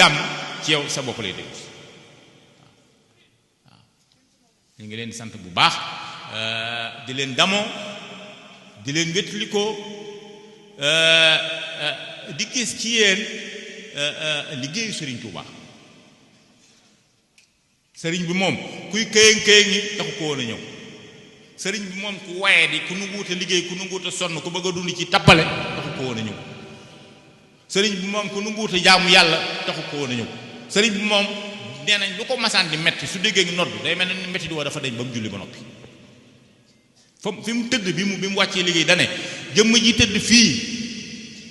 jàmm ci yow sa bopp lay déglu waaw ñu ngi leen di sant bu baax di leen damoo di leen wétlikoo di gis ci yéen liggéeyu Serigne Touba Serigne bi moom kuy këyëng ñi taxu ko woon a ñëw Serigne bi moom ku waye di ku nu wuute liggéey ku nu wuute sonn ku bëgg a dund ci tappale taxu ko woon a ñëw Serigne bi moom ku nu wuute jaamu yàlla taxu ko woon a ñëw Serigne bi moom nee nañ lu ko masaan di metti su déggee ngi nodd day mel ne metti di woo dafa dañ ba mu julli ba noppi fi mu tëdd bi mu wàccee liggéey dane jëmm ji tëdd fii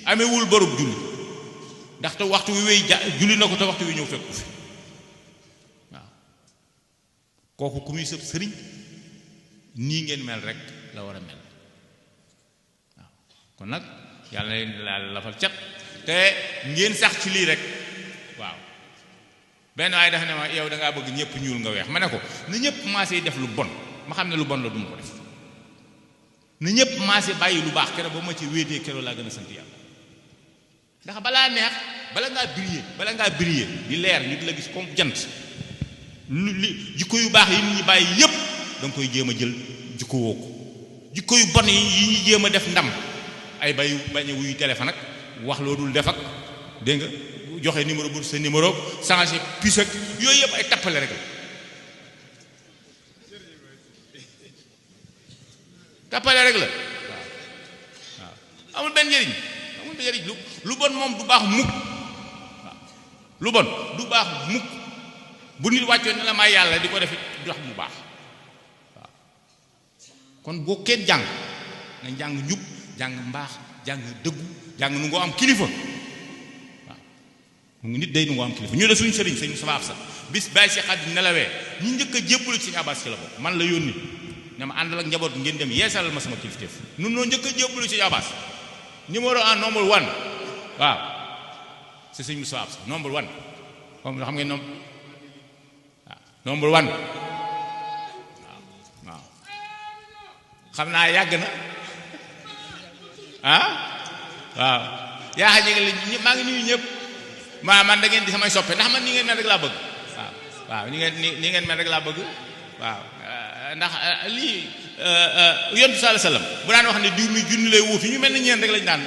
amewul borub julli ndaxte waxtu wi wéy julli na ko te waxtu wi ñëw fekku fi waaw kooku ku muy sëb sëriñ nii ngeen mel rek la war a mel waaw kon nag yàlla na leen laal lafal cat te ngeen sax ci lii rek waaw benn waaye dafa ne ma yow da ngaa bëgg ñëpp ñuul nga weex ma ne ko na ñëpp maasee def lu bon ma xam ne lu bon la duma ko def na ñëpp maasee bàyyi lu baax keroog ba ma ci wéetee keroog laa gën a sant yàlla ndax balaa neex bala ngaa briller di leer ñu di la gis comme jant li jikko yu baax yi nit ñi bàyyi yépp da nga koy jéem a jël jikko woo ko jikko yu bon yi ñuy jéem a def ndam ay bañ a wuyu téléphone ak wax loo dul def ak dégg nga joxe numéro bu sa numéro changé puce ak yooyu yëpp ay tappale rek la tappale rek la waaw amul benn njëriñ lu bon moom du baax mukk waaw lu bon du baax mukk bu nit wàccoon ne la may yàlla di ko def du tax mu baax waaw kon boo kenn jàng na jàng njub jàng mbaax jàng dëggu jàng nu ngoo am kilifa waaw mu nit day nu ngoo am kilifa ñu de suñu sëriñ sëñ sabaab sa bis bàyyi si xat nelawee ñi njëkk a jébbalu ci sëñ Abbas ci la bokk man la yónni ne ma àndal ak njaboot ngeen dem yeesalal ma sama kilifteef nun noo njëkk a jébbalu ci sëñ Abbas numéro 1 nombre 1 waaw c'est sëñ Moussa Absa nombre 1 comme xam ngeen nombre 1 waaw xam naa yàgg na waaw yaa xam ne maa ngi nuyu ñëpp man da ngeen di samay soppe ndax man ni ngeen mel rek laa bëgg waaw ni ngeen mel rek laa bëgg waaw ndax lii yontu sallallahu alayhi wasallam bu daan wax ne diw mi junni lay wuutu ñu mel ni ñeen rek lañu daan